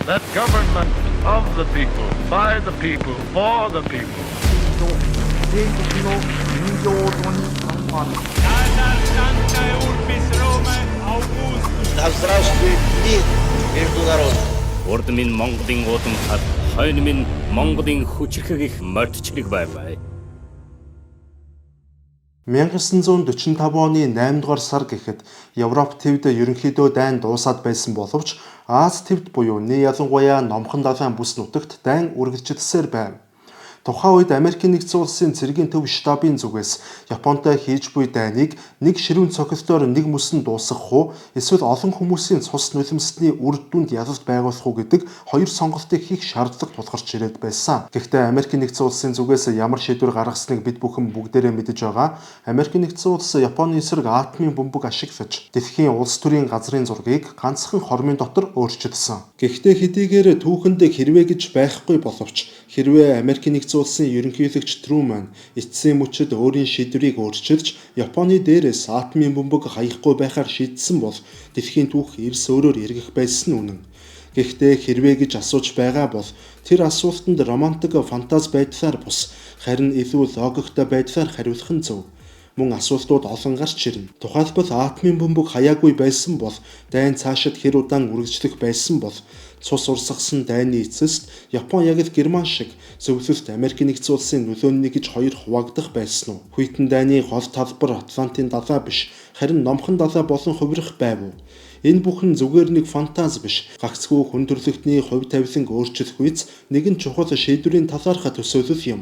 That government of the people, by the people, for the people. 米国の人形に参加。 Да здравствует мир между народами. Урд минь Монголын уудамтар, хойно минь Монголын хүчирхэг их морьт чирэг байваа. 1945 оны 8 дугаар сар гэхэд Европ твд ерөнхийдөө дайн дуусаад байсан боловч Ази твд буюу нэ ялангуяа Номхон далайн бүс нутагт дайн үргэлжилсээр байв. Тухайн үед Америкийн нэгдсэн улсын цэргийн төв штабын зүгээс Японтой хийж буй дайныг нэг ширүүн цохилтоор нэг мөсөн дуусгах уу эсвэл олон хүмүүсийн цус нулимсны үр дүнд ялалт байгуулах уу гэдэг хоёр сонголтыг хийх шаардлага тулгарч ирээд байсан. Гэхдээ Америкийн нэгдсэн улсын зүгээс ямар шийдвэр гаргасныг бид бүхэн бүгдээрээ мэдэж байгаа. Америкийн нэгдсэн улс Японы эсрэг атомын бөмбөг ашиглаж дэлхийн улс төрийн газрын зургийг ганцхан хормын дотор өөрчилсөн. Гэхдээ хэдийгээр түүхэнд хэрвээ гэж байхгүй боловч хэрвээ Америкийн нэгдсэн улсын ерөнхийлөгч Труман эцсийн мөчид өөрийн шийдвэрийг өөрчилж Японы дээрээс атомын бөмбөг хаяхгүй байхаар шийдсэн бол дэлхийн түүх эрс өөрөөр эргэх байсан нь үнэн. Гэхдээ хэрвээ гэж асууж байгаа бол тэр асуултанд романтик фантаз байдлаар бус харин илүү логиктой байдлаар хариулах нь зөв. Мөн асуултууд олон гарч ирнэ. Тухайлбал атомын бөмбөг хаяагүй байсан бол дайн цаашид хэр удаан үргэлжлэх байсан бол цус урсгасан дайны эцэст Япон яг л Герман шиг зөвлөлт Америк нэгдсэн улсын нөлөөнний гэж хоёр хуваагдах байсан уу? Хүйтэн дайны гол талбар Атлантын далай биш, харин Номхон далай болон хувирах байв уу? Энэ бүхэн зүгээр нэг фантаз биш. Гагцхүү хүн төрөлхтний хувь тавиланг өөрчлөх үйц нэгэн чухал шийдвэрийн талаарх төсөөлөл юм.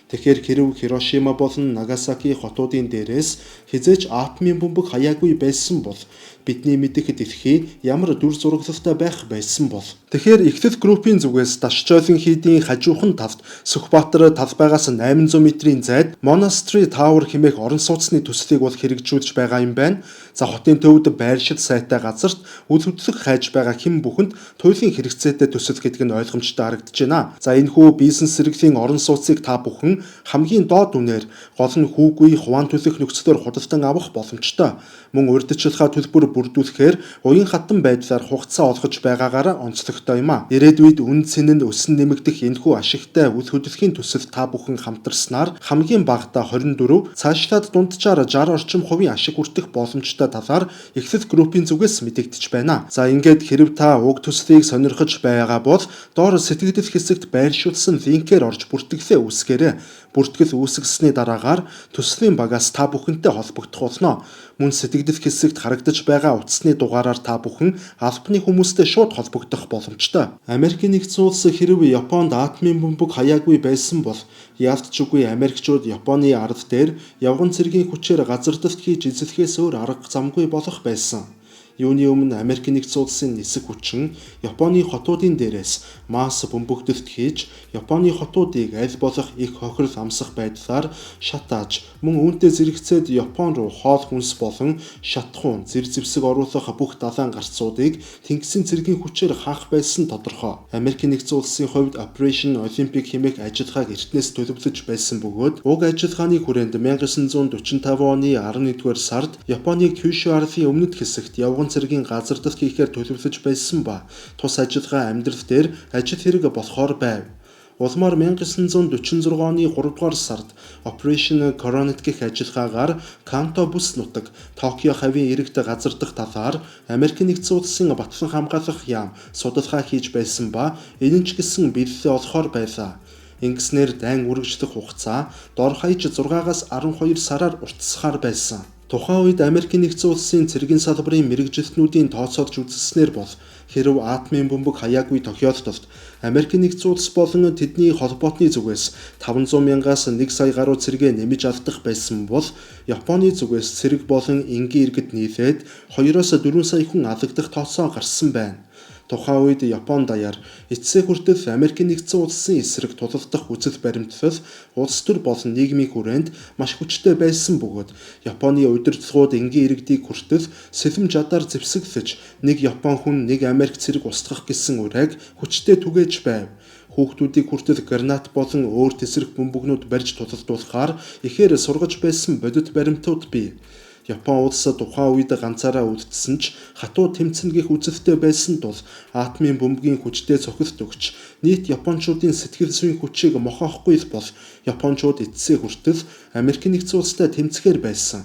Тэгэхээр хэрв Хирошима болон Нагасаки хотуудын дээрээс хэзээ ч атомын бөмбөг хаяагүй байсан бол бидний мэдэх дэлхий ямар дүр зураглалтай байх байсан бол. Тэгэхээр эхлэл группийн зүгээс Дашчойлон хийдийн хажуухан талд Сүхбаатар талбайгаас 800 метрийн зайд Monastery Tower хэмээх орон сууцны төслийг бол хэрэгжүүлж байгаа юм байна. За хотын төвд байршил сайтай газарт үл хөдлөх хайж байгаа хэн бүхэнд туйлын хэрэгцээтэй төсөл гэдэг нь ойлгомжтой харагдаж байна. За энэхүү бизнес зэрэглэлийн орон сууцыг та бүхэн хамгийн доод үнээр гол нь хүүгүй хуваан төлөх нөхцлөөр худалдан авах боломжтой. Мөн урьдчилгаа төлбөр бүрдүүлэхээр уян хатан байдлаар хугацаа олгож байгаагаараа онцлогтой юм а. Ирээдүйд үн цэн нь өсөн нэмэгдэх энэхүү ашигтай үл хөдлөхийн төсөл та бүхэн хамтарснаар хамгийн багадаа 24, цаашлаад дунджаар 60 орчим хувийн ашиг хүртэх боломжтой талаар эхлэл группийн зүгээс мэдэгдэж байна. За ингээд хэрв та уг төслийг сонирхож байгаа бол доор сэтгэгдэл хэсэгт байршуулсан линкээр орж бүртгэлээ үүсгээрэй. Бүртгэл үүсгэсний дараагаар төслийн багаас та бүхэнтэй холбогдох болно. Мөн сэтгэгдэл хэсэгт харагдаж байгаа утасны дугаараар та бүхэн албаны хүмүүстэй шууд холбогдох боломжтой. Америкийн нэгдсэн улс хэрв Японд атомын бөмбөг хаяагүй байсан бол яалт ч үгүй Америкчууд Японы ард дээр явган цэргийн хүчээр газардалт хийж эзлэхээс өөр арга замгүй болох байсан. Юуны өмнө Америк нэгдсэн улсын нисэх хүчин Японы хотуудын дээрээс масс бөмбөгдөлт хийж Японы хотуудыг аль болох их хохирол амсах байдлаар шатааж мөн үүнтэй зэрэгцээд Япон руу хоол хүнс болон шатахуун зэр зэвсэг оруулах бүх далайн гарцуудыг тэнгисийн цэргийн хүчээр хаах байсан тодорхой. Америк нэгдсэн улсын хувьд Operation Olympic хэмээх ажиллагааг эртнээс төлөвлөж байсан бөгөөд уг ажиллагааны хүрээнд 1945 оны 11-р сард Японы Кюшү арлын өмнөд хэсэгт явган цэргийн газардалт хийхээр төлөвлөж байсан ба тус ажиллагаа амьдрал дээр ажил хэрэг болохоор байв. Улмаар 1946 оны 3 дугаар сард Operation Coronet гэх ажиллагаагаар Канто бүс нутаг Токио хавийн иргэд газардах талаар Америк нэгдсэн улсын батлан хамгаалах яам судалгаа хийж байсан ба энэ нь ч гэсэн бэлэлээ олохоор байлаа. Ингэснээр дайн үргэлжлэх хугацаа дор хаяж 6-аас 12 сараар уртсахаар байсан. Тухайн үед Америкийн нэгдсэн улсын цэргийн салбарын мэргэжилтнүүдийн тооцоолж үзэснээр бол хэрв атомын бөмбөг хаяагүй тохиолдолд Америкийн нэгдсэн улс болон тэдний холбоотны зүгээс 500 мянгаас 1 сая гаруй цэргээ нэмж алдах байсан бол Японы зүгээс цэрэг болон энгийн иргэд нийлээд 2-оос 4 сая хүн алагдах тооцоо гарсан байна. Тухайн үед Япон даяар эцсээ хүртэл Америкийн нэгдсэн улсын эсрэг тулалдах үзэл баримтлал улс төр болон нийгмийн хүрээнд маш хүчтэй байсан бөгөөд Японы удирдлагууд энгийн иргэдийг хүртэл сэлэм жадаар зэвсэглэж нэг Япон хүн нэг Америк цэрэг устгах гэсэн уриаг хүчтэй түгээж байв. Хүүхдүүдийг хүртэл гранат болон өөр тэсрэх бөмбөгнүүд барьж тулалдуулахаар ихээр сургаж байсан бодит баримтууд бий. Япон улс тухайн үед ганцаараа үлдсэн ч хатуу тэмцэнэ гэх үзэлтэй байсан тул атомын бөмбөгийн хүчтэй цохилт өгч нийт японочдын сэтгэл зүйн хүчийг мохоохгүй бол японочууд эцсээ хүртэл Америк нэгдсэн улстай тэмцэхээр байсан.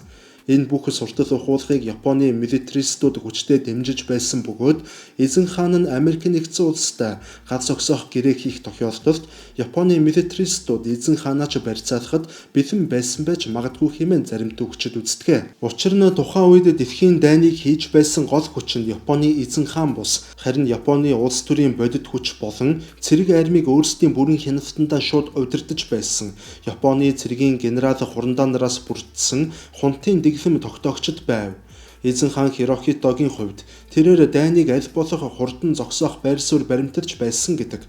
Энэ бүх суртал ухуулгыг Японы милитаристууд хүчтэй дэмжиж байсан бөгөөд эзэн хаан нь Америк нэгдсэн улстай гал зогсоох гэрээ хийх тохиолдолд Японы милитаристууд эзэн хаанаа ч барьцаалахад бэлэн байсан байж магадгүй хэмээн зарим түүхчид үздэг. Учир нь тухайн үед дэлхийн дайныг хийж байсан гол хүч нь Японы эзэн хаан бус харин Японы улс төрийн бодит хүч болон цэрэг армийг өөрсдийн бүрэн хяналтандаа шууд удирдах байсан. Японы цэргийн генерал Хурандаа нараас бүрдсэн хунтын дэглэм тогтоогчд байв. Эзэн хаан Хирохитогийн хувьд тэрээр дайныг аль болох хурдан зогсоох байр суурь баримталж байсан гэдэг.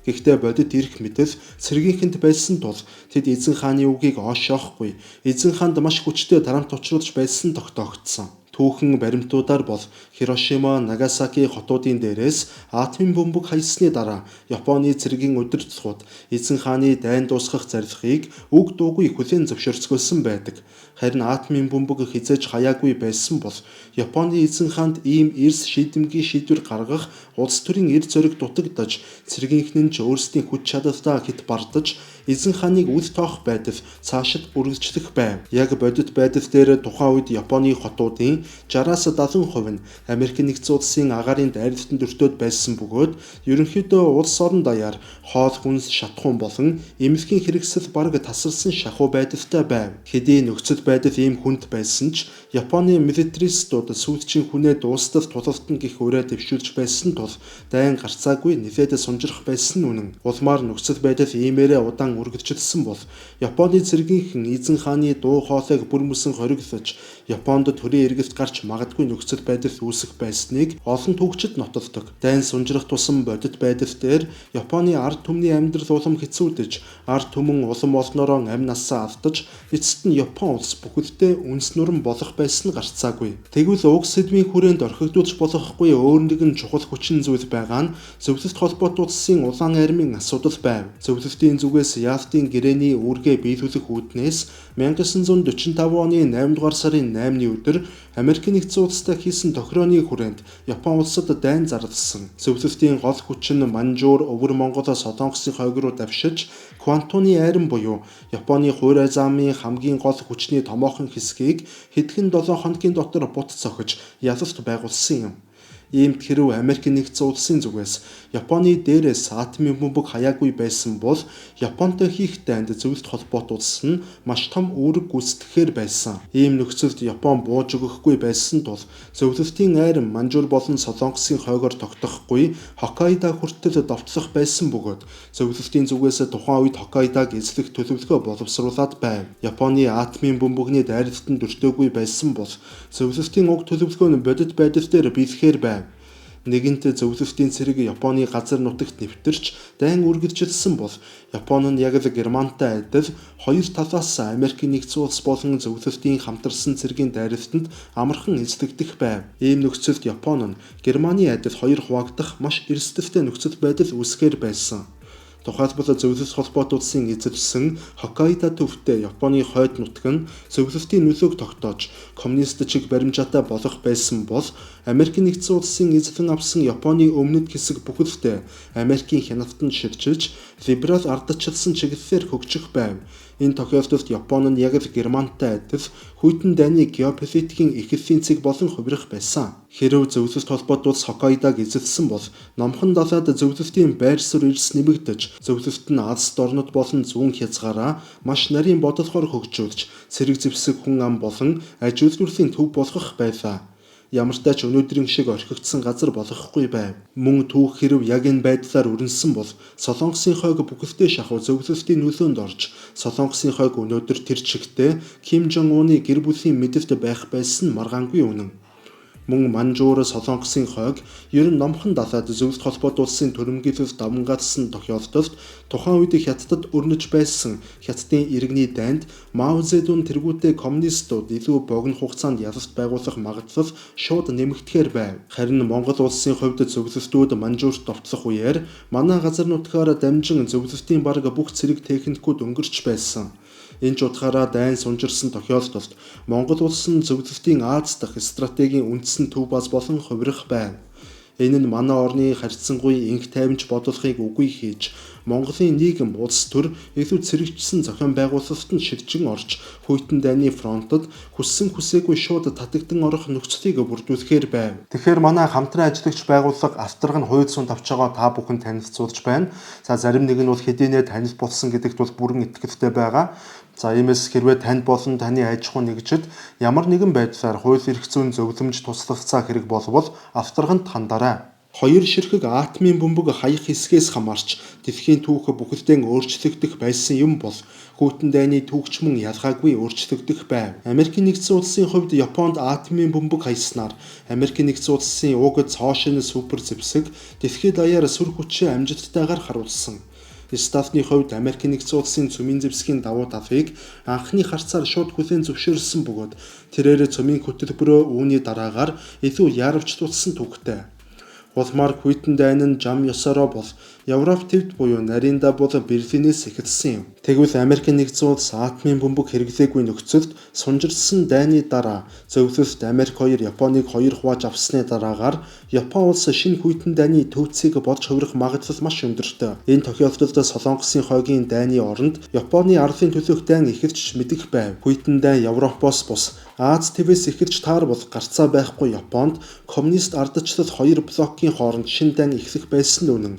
Гэхдээ бодит эрх мэдэл цэргийнхэнд байсан тул тэд эзэн хааны үгийг оошоохгүй эзэн хаанд маш хүчтэй тарамт учруулж байсан тогтоогдсон. Түүхэн баримтуудаар бол Хирошима, Нагасаки хотуудын дээрээс атомын бөмбөг хаясны дараа Японы цэргийн удирдлагууд эзэн хааны дайн дуусгах зорилгыг үг дуугүй хүлээн зөвшөөрцгөөсөн байдаг. Харин атомын бөмбөг хэзээ ч хаяагүй байсан бол Японы эзэн хаанд ийм эрс шийдэмгий шийдвэр гаргах улс төрийн эр зориг дутагдаж цэргийнхэн нь ч өөрсдийн хүч чадалдаа хэт бардаж эзэн хааныг үл тоох байдал цаашид үргэлжлэх байв. Яг бодит байдал дээр тухайн үед Японы хотуудын 60-аас 70% нь Америк нэгдсэн улсын агаарын дайралтанд өртөөд байсан бөгөөд ерөнхийдөө улс орон даяар хоол хүнс шатахуун болон эмнэлгийн хэрэгсэл бараг тасарсан шахуу байдалтай байв. Хэдий нөхцөл байдал ийм хүнд байсан ч Японы милитаристууд сүүлчийн хүнээ дуустал тулалдана гэх уриа дэвшүүлж байсан тул дайн гарцаагүй нэлээд сунжрах байсан нь үнэн. Улмаар нөхцөл байдал иймээрээ удаан үргэлжилсэн бол Японы цэргийнхэн эзэн хааны дуу хоолойг бүр мөсөн хориглож Японд төрийн эргэлт гарч магадгүй нөхцөл байдал үүсэх байсныг олон түүхчид нотолдог. Дайн сунжрах тусам бодит байдал дээр Японы ард түмний амьдрал улам хэцүүдэж, ард түмэн улам олноороо амь насаа алдаж, эцэст нь Япон улс бүхэлдээ үнс нүрэн болох байсан нь гарцаагүй. Тэгвэл уг сэдвийн хүрээнд орхигдуулж болохгүй өөр нэгэн чухал хүчин зүйл байгаа нь зөвлөлт холбоот улсын улаан армийн асуудал байв. Зөвлөлтийн зүгээс Ялтын гэрээний үүргээ биелүүлэх үүднээс 1945 оны 8 дугаар сарын 8-ны өдөр Америк нэгдсэн улстай хийсэн тохирооны хүрээнд Япон улсад дайн зарласан. Зөвлөлтийн гол хүч нь Маньчжур, Өвөр Монгол, Солонгосын хойг руу давшиж Квантуны айран буюу Японы хуурай замын хамгийн гол хүчний томоохон хэсгийг хэдхэн 7 хоногийн дотор бут цохиж ялалт байгуулсан юм. Иймд хэрв Америк нэгдсэн улсын зүгээс Японы дээрээс атомын бөмбөг хаяагүй байсан бол Японтой хийх дайнд зөвлөлт холбоот улс нь маш том үүрэг гүйцэтгэхээр байсан. Ийм нөхцөлд Япон бууж өгөхгүй байсан тул зөвлөлтийн айрам Маньчжур болон Солонгосын хойгоор тогтохгүй Хоккайдо хүртэл довтлох байсан бөгөөд зөвлөлтийн зүгээс тухайн үед Хоккайдог эзлэх төлөвлөгөө боловсруулад байв. Японы атомын бөмбөгний дайралтанд өртөөгүй байсан бол зөвлөлтийн уг төлөвлөгөө нь бодит байдал дээр биелэхээр байв. Нэгэнт зөвлөлтийн цэрэг Японы газар нутагт нэвтэрч дайн үргэлжилсэн бол Япон нь яг л Германтай адил хоёр талаас Америк нэгдсэн улс болон зөвлөлтийн хамтарсан цэргийн дайралтанд амархан эзлэгдэх байв. Ийм нөхцөлд Япон нь Германы адил хоёр хуваагдах маш эрсдэлтэй нөхцөл байдал үүсгэхээр байсан. Тухайлбал зөвлөлт холбоот улсын эзэлсэн Хоккайдо төвтэй Японы хойд нутаг нь зөвлөлтийн нөлөөг тогтоож коммунист чиг баримжаатай болох байсан бол Америк нэгдсэн улсын эзлэн авсан Японы өмнөд хэсэг бүхэлдээ Америкийн хяналтанд шилжиж либерал ардчилсан чиглэлээр хөгжих байв. Энэ тохиолдолд Япон нь яг л Германтай адил хүйтэн дайны геополитикийн эхлэлийн цэг болон хувирах байсан. Хэрв зөвлөлт холбоот улс Хоккайдог эзэлсэн бол номхон далайд зөвлөлтийн байр суурь эрс нэмэгдэж зөвлөлт нь Азид орнод болон зүүн хязгаараа маш нарийн бодлогоор хөгжүүлж цэрэг зэвсэг хүн ам болон аж үйлдвэрлэлийн төв болгох байлаа. Ямартай ч өнөөдрийн шиг орхигдсон газар болохгүй байв. Мөн түүх хэрв яг энэ байдлаар өрнөсөн бол Солонгосын хойг бүхэлдээ шахуу зөвлөлтийн нөлөөнд орж Солонгосын хойг өнөөдөр тэр чигтээ Ким Жон Уны гэр бүлийн мэдэлд байх байсан нь маргаангүй үнэн. Мөн Маньчжур, Солонгосын хойг ер нь номхон далайд зөвлөлт холбоот улсын төрөмгийлэл давмгаалсан тохиолдолд тухайн үед Хятадд өрнөж байсан Хятадын иргэний дайнд Мао Цзэдун тэргүүтээ коммунистууд илүү богино хугацаанд ялалт байгуулах магадлал шууд нэмэгдэхээр байв. Харин Монгол улсын хувьд зөвлөлтүүд Маньчжурт довтлох үеэр манай газар нутгаар дамжин зөвлөлтийн бараг бүх цэрэг техникүүд өнгөрч байсан. Энэ ч утгаараа дайн сунжирсан тохиолдолд Монгол улс нь зөвлөлтийн Аз дахь стратегийн үндсэн төв баз болон хувирах байв. Энэ нь манай орны харьцангуй инх тайванч бодлогыг үгүй хийж Монголын нийгэм улс төр илүү цэрэгчсэн зохион байгуулалтанд шилжин орж хүйтэн дайны фронтод хүссэн хүсээгүй шууд татагдан орох нөхцөлийг бүрдүүлэхээр байв. Тэгэхээр манай хамтран ажиллагч байгууллага авторг нь хууль зүйн тавчаагаа та бүхэн танилцуулж байна. За зарим нэг нь бол хэдийнэ танил болсон гэдэгт бол бүрэн итгэлтэй байгаа. За иймээс хэрвээ танд болон таны аж ахуй нэгжид ямар нэгэн байдлаар хууль эрх зүйн зөвлөмж туслалцаа хэрэг болвол авторгонд хандарай. Хоёр ширхэг атомын бөмбөг хаях хэсгээс хамаарч дэлхийн түүх бүхэлдээ өөрчлөгдөх байсан юм бол хүйтэн дайны түүхч мөн ялгаагүй өөрчлөгдөх байв. Америкийн нэгдсэн улсын хувьд Японд атомын бөмбөг хаяснаар Америкийн нэгдсэн улсын уг цоошин супер зэвсэг дэлхийд даяар сүр хүчээ амжилттайгаар харуулсан. Сталины хувьд Америкийн нэгдсэн улсын цөмийн зэвсгийн давуу талыг анхны харцаар шууд хүлээн зөвшөөрсөн бөгөөд тэрээр цөмийн хөтөлбөрөө үүний дараагаар илүү яарвчлуулсан түүхтэй. Улмаар хүйтэн дайн нь жам ёсороо бол Европ твд буюу Наринда бол Берлинээс эхэлсэн юм. Тэгвэл Америкийн нэгдсэн улс атомын бөмбөг хэрэглээгүй нөхцөлд сунжирсан дайны дараа зөвлөлт Америк хоёр Японыг хоёр хувааж авсны дараагаар Япон улс шинэ хүйтэн дайны төвцгийг болж хувирах магадлал маш өндөртэй. Энэ тохиолдолд Солонгосын хойгийн дайны оронд Японы арлын төлөөх дайн эхэлж мэдэх байв. Хүйтэн дайн Европоос бус Аз твээс эхэлж таарвал гарцаа байхгүй Японд коммунист ардчлал хоёр блокийн хооронд шинэ дайн эхлэх байсан нь үнэн.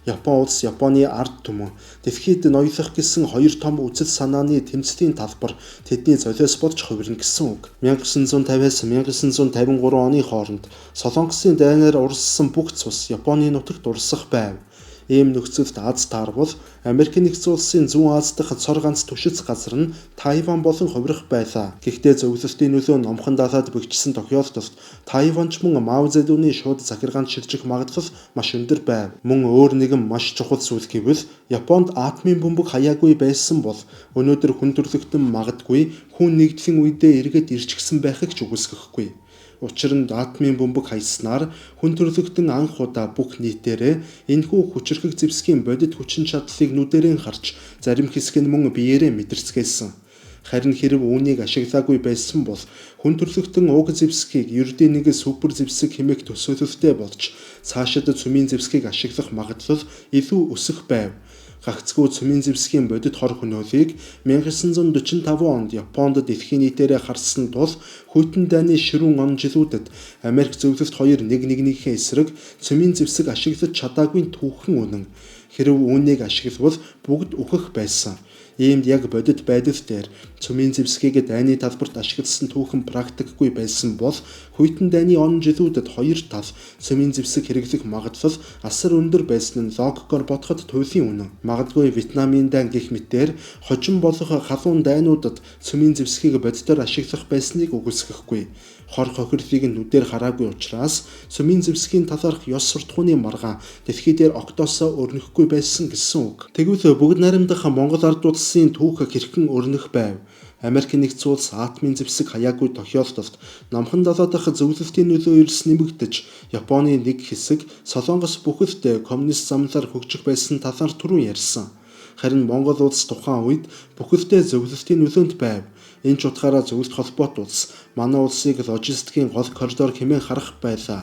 Япон улс Японы ард түмэн дэлхийд ноёлох гэсэн хоёр том үзэл санааны тэмцлийн талбар тэдний золиос болж хувирна гэсэн үг. 1950-аас 1953 оны хооронд Солонгосын дайнаар урссан бүх цус Японы нутагт урсах байв. Ийм нөхцөлд Аз таарвал Америкийн нэгдсэн улсын зүүн Аз дахь цор ганц түшиц газар нь Тайван болон хувирах байлаа. Гэхдээ зөвлөлтийн нөлөө номхон далайд бэхжсэн тохиолдолд Тайван ч мөн Мао Цзэдуны шууд захиргаанд шилжих магадлал маш өндөр байв. Мөн өөр нэгэн маш чухал зүйл гэвэл Японд атомын бөмбөг хаяагүй байсан бол өнөөдөр хүн төрөлхтөн магадгүй хүн нэгдлийн үедээ эргээд ирчихсэн байхыг ч үгүйсгэхгүй. Учир нь атомын бөмбөг хаяснаар хүн төрөлхтөн анх удаа бүх нийтээрээ энэхүү хүчирхэг зэвсгийн бодит хүчин чадлыг нүдэрээ харж зарим хэсэг нь мөн биеэрээ мэдэрцгээсэн. Харин хэрв үүнийг ашиглаагүй байсан бол хүн төрөлхтөн уг зэвсгийг ердийн нэг супер зэвсэг хэмээх төсөөлөлтэй болж цаашид цөмийн зэвсгийг ашиглах магадлал илүү өсөх байв. Гагцхүү цөмийн зэвсгийн бодит хор хөнөөлийг 1945 онд Японд дэлхийн нийтээрээ харсан тул хүйтэн дайны ширүүн он жилүүдэд Америк зөвлөлт хоёр нэг нэгнийхээ эсрэг цөмийн зэвсэг ашиглаж чадаагүй түүхэн үнэн. Хэрв үүнийг ашиглавал бүгд үхэх байсан. Иймд яг бодит байдал дээр цөмийн зэвсгийг дайны талбарт ашигласан түүхэн практикгүй байсан бол хүйтэн дайны он жилүүдэд хоёр тал цөмийн зэвсэг хэрэглэх магадлал асар өндөр байсан нь логикоор бодоход туйлын үнэн. Магадгүй Вьетнамын дайн гэх мэтээр хожим болох халуун дайнуудад цөмийн зэвсгийг бодитоор ашиглах байсныг үгүйсгэхгүй. Хор хохирлыг нь нүдээр хараагүй учраас цөмийн зэвсгийн талаарх ёс суртахууны маргаан дэлхий дээр октоосоо өрнөхгүй байсан гэсэн үг. Тэгвэл бүгд найрамдах Монгол ард улсын түүх хэрхэн өрнөх байв? Америкийн нэгдсэн улс атомын зэвсэг хаяагүй тохиолдолд номхон далай дахь зөвлөлтийн нөлөө эрс нэмэгдэж Японы нэг хэсэг Солонгос бүхэлдээ коммунист замлаар хөгжих байсан талаар түрүүн ярьсан. Харин Монгол улс тухайн үед бүхэлдээ зөвлөлтийн нөлөөнд байв. Энэ ч утгаараа зөвлөлт холбоот улс манай улсыг логистикийн гол коридор хэмээн харах байлаа.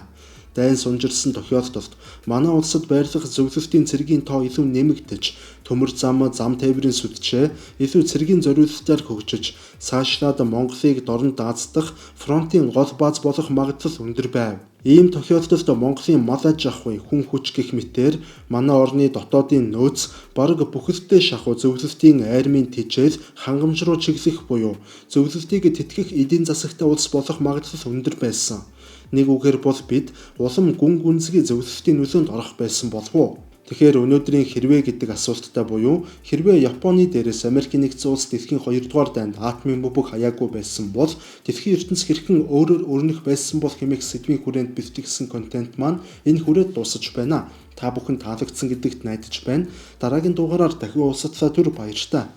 Дайн сунжирсан тохиолдолд манай улсад байрлах зөвлөлтийн цэргийн тоо илүү нэмэгдэж, төмөр зам, зам тээврийн сүлжээ илүү цэргийн зориулалтаар хөгжиж, цаашлаад Монголыг дорнод Аз дахь фронтын гол бааз болох магадлал өндөр байв. Ийм тохиолдолд Монголын мал аж ахуй, хүн хүч гэх мэтээр манай орны дотоодын нөөц бараг бүхэлдээ шахуу зөвлөлтийн армийн тэжээл хангамж руу чиглэх буюу зөвлөлтийг тэтгэх эдийн засагтай улс болох магадлал өндөр байсан. Нэг үгээр бол бид улам гүн гүнзгий зөвлөлтийн нөлөөнд орох байсан болов уу? Тэгэхээр өнөөдрийн хэрвээ гэдэг асуулттай буюу хэрвээ Японы дээрээс Америкийн нэгдсэн улс дэлхийн 2 дугаар дайнд атомын бөмбөг хаяагүй байсан бол дэлхийн ертөнц хэрхэн өөрөөр өрнөх байсан бол хэмээх сэдвийн хүрээнд бэлтгэсэн контент маань энэ хүрээд дуусаж байна. Та бүхэн таалагдсан гэдэгт найдаж байна. Дараагийн дугаараар дахин уулзтлаа түр баяртай.